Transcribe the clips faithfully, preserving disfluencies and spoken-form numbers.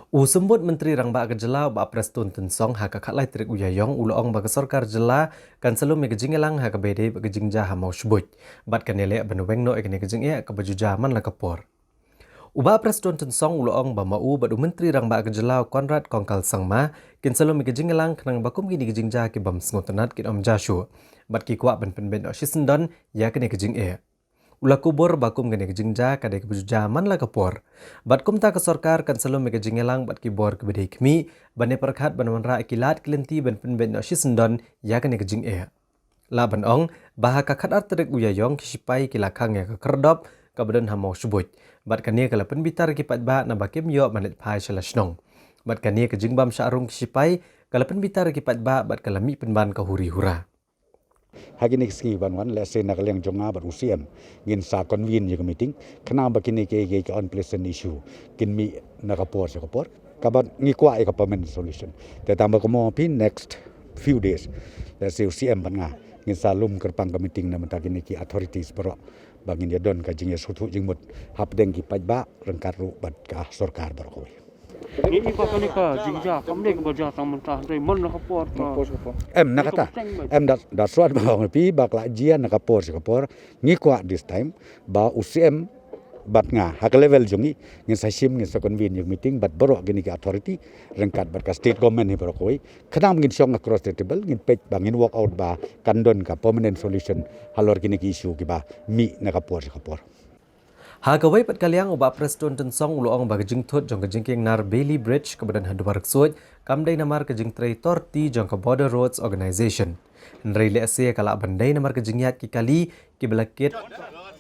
U Symbud Myntri Rangbah ka Jylla, u Bah Prestone Tynsong, ha ka khatlai tarik u Ïaïong, u la ong ba ka sorkar jylla kan sa lum ïa ka jingïalang ha kaba ïadei bad ka jingjia ha Mawshbuit. Bad kan ïaleh ban weng noh ïa kane ka jingeh kaba ju jia man la ka por. U Bah Prestone Tynsong u la ong ba ma u bad u Myntri Rangbah ka Jylla, u Conrad Kongkal Sangma, kin sa lum ïa ka jingïalang khnang ba kum kine ki jingjia ki bym sngewtynnat kin ym jia shuh. Bad ki kwah ban pynbeit noh shisyndon ïa kane ka jingeh. U la kubur ba kum kane ka jingjia ka dei kaba ju jia man la ka por. Bad kumta ka sorkar kan sa lum ïa ka jingïalang bad ki bor kiba dei khmih ban ïa pyrkhat ban wanrah ïa ki lad ki lynti ban pynbeit noh shisyndon ïa kane ka jingeh. Lah ban ong ba ha ka khatar tarik u Ïaïong ki shipai ki la khang ïa ka khyrdop kaba don ha Mawshbuit. Bad kane ka la pynbitar ïa ki paidbah naba kim ïoh ban leit phai sha la shnong. Bad kane ka jingbam shah rung ki shipai ka la pynbitar ïa ki paidbah bad ka la mih pynban ka huri hura. Ha kine ki sngi ban wan, lehse na ka liang jong nga bad u C M ngin sa convene ïa ka meeting khnang ba kine ki, ki, ki unpleasant issue kin mih na ka por sha ka por. Kaba ngi kwah ïa ka permanent solution. Te tang ba kumno phi next few days, lehse u C M bad nga ngin sa lum kyrpang ka meeting na mynta kine ki authorities baroh ba ngin ïa don ka jingïasngewthuh jingmut hapdeng ki paidbah ryngkat ruh bad ka sorkar baroh kawei. Ngi i ba kane ka jingjia kam dei kaba jia tang mynta, hynrei man na ka por ka. Em, na kata. Em, da, da suat ba ong phi ba ka la jia na ka por sha ka por. Ngi kwah this time ba u C M bad nga ha ka level jong ngi ngin sa shim, ngin sa convene ïa ka meeting bad baroh kine ki authority ryngkat bad ka state government hi baroh kawei. Khnang ngin shong across the table, ngin peit ba ngin work out ba kan don ka permanent solution halor kine ki issue kiba mih na ka por sha ka por. Ha kawei pat ka liang, u Bah Prestone Tynsong u la ong ba ka jingthut jong ka jingkieng nar Bailey Bridge kaba don ha Dwar Ksuid kam dei namar ka jingtrei torti jong ka Border Roads Organisation. Hynrei lehse ka lah ban dei namar ka jingïaid ki kali kiba la kit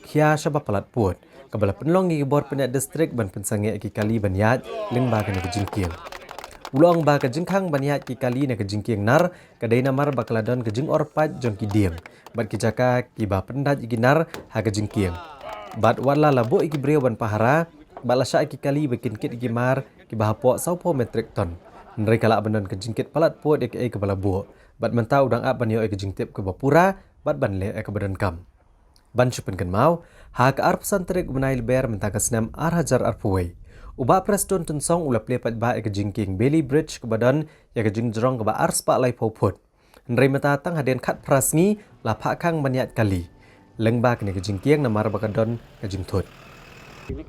khia shaba palat pud, kaba la pynlong ïa ki bor pynïaid district ban pynsangeh ïa ki kali ban ïaid lyngba kane ka jingkieng. U la ong ba ka jingkhang ban ïaid ki kali na ka jingkieng nar ka dei namar ba ka la don ka jingor pait jong ki dieng bad ki jaka kiba pyndait ïa ki nar ha ka jingkieng. Bad wat la la buh ïa ki briew ban pahara bad la shah ïa ki kali ba kin kit ïa ki mar kiba hapoh sawphew metric ton, hynrei ka lah ban don ka jingkit palat pud ïa kaei kaba la buh. Bad mynta u dang ap ban ïoh ïa ka jingtip kaba pura bad ban leh ïa kaba donkam. Ban shu pynkynmaw, ha ka arphew san tarik u bnai Lber mynta ka snem ar hajar arphew wei, u Bah Prestone Tynsong u la plie paidbah ïa ka jingkieng Bailey Bridge kaba don ïa ka jingjrong kaba ar spah laiphew phut. Hynrei mynta tang hadien khatphra sngi la phah khang ban ïaid kali lyngba kane ka jingkieng namar ba ka don ka jingthut.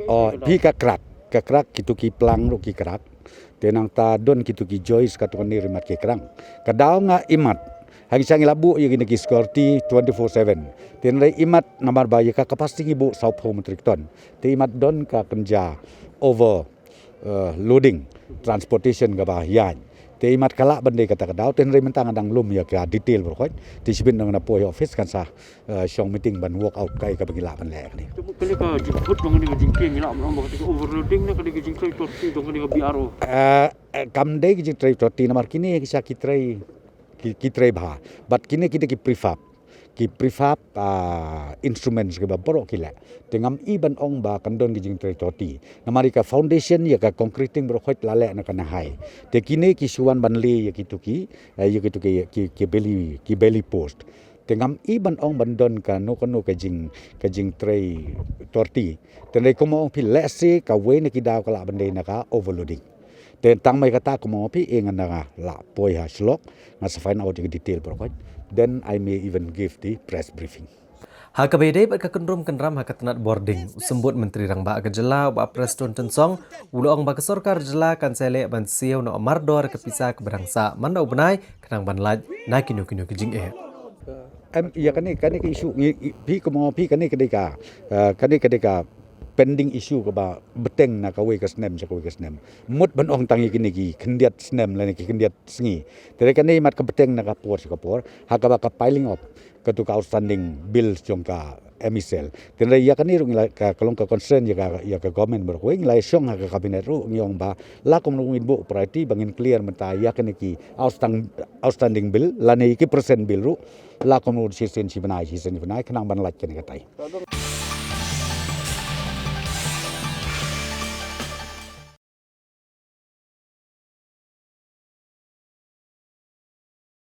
Oh, phi ka krak, ka krak, kito ki plang ruh ki krak. Te nangta don kito ki joist katto katne ruh imat ki krak. Ka daw nga imat. Hangta ngi la buh ïa kine ki security twenty-four seven. Te hynrei imat namar ba ïa ka capacity ngi buh sawphew metric ton. Te imat don ka kynja over, eh, loading, transportation kaba ïaid. Te imat ka lah ban dei kata ka daw, te hynrei mynta nga dang lum ïa ka detail baroh khoit. Te shibit nang na poi office kan sa, eh, shong meeting ban work out kaei kaba ngi lah ban leh kane. Te kane ka jingthut jong kane ka jingkieng ngi lah ban ong ba kata ka overloading ne kane ka jingtrei torti jong kane ka B R O? Eh, eh, kam dei ka jingtrei torti namar kine ki sa ki trei, ki, ki trei bha. Bad kine ki dei ki prefab. Ki prefab, ah, instruments kiba baroh ki leh. Te ngam i ban ong ba kan don ki jingtrei torti. Namar ïa ka foundation, ïa ka concreting baroh khoit la leh na ka nahai. Te kine ki shu wan ban leh ïa kito ki, eh, ïa kito ki, ki, ki Bailey, ki Bailey post. Te ngam i ban ong ban don kano kano ka jing, ka jingtrei torti. Te hynrei kumba ong phi, lehse kawei na ki daw ka lah ban dei na ka overloading. Te tang mai kata kumba ong phi, eh, ngan da nga lah poi ha shlok, nga sa find out ïa ka detail baroh khoit. Then I may even give the press briefing. Ha kaba ïadei bad ka kynrum kynram ha ka tnat bording, u Symbud Myntri Rangbah ka Jylla, u Bah Prestone Tynsong, u la ong ba ka sorkar jylla kan sa leh ban siew noh mardor ka pisa kaba dang sah man la u bnai khnang ban lait na kino kino ki jingeh. Em, ïa kane, kane ka issue ngi, i, phi kumba ong phi, kane ka dei ka, eh, kane ka dei ka pending issue kaba bteng na kawei ka snem sha kawei ka snem. Mut ban ong tang ïa kine ki khyndiat snem lane ki khyndiat sngi. Te hynrei kane imat ka bteng na ka por sha ka por, ha kaba ka piling up kato ka outstanding bills jong ka M E C L. Te hynrei ïa kane ruh ngi la, ka, ka long ka concern ïa ka, ïa ka government baroh kawei, ngi la ïa shong ha ka cabinet ruh ngi ong ba la kumno ngin buh priority ba ngin clear mynta ïa kane ki outstanding, outstanding bill lane ki present bill ruh, la kumno shisien shi bnai, shisien shi bnai khnang ban lait kane katai.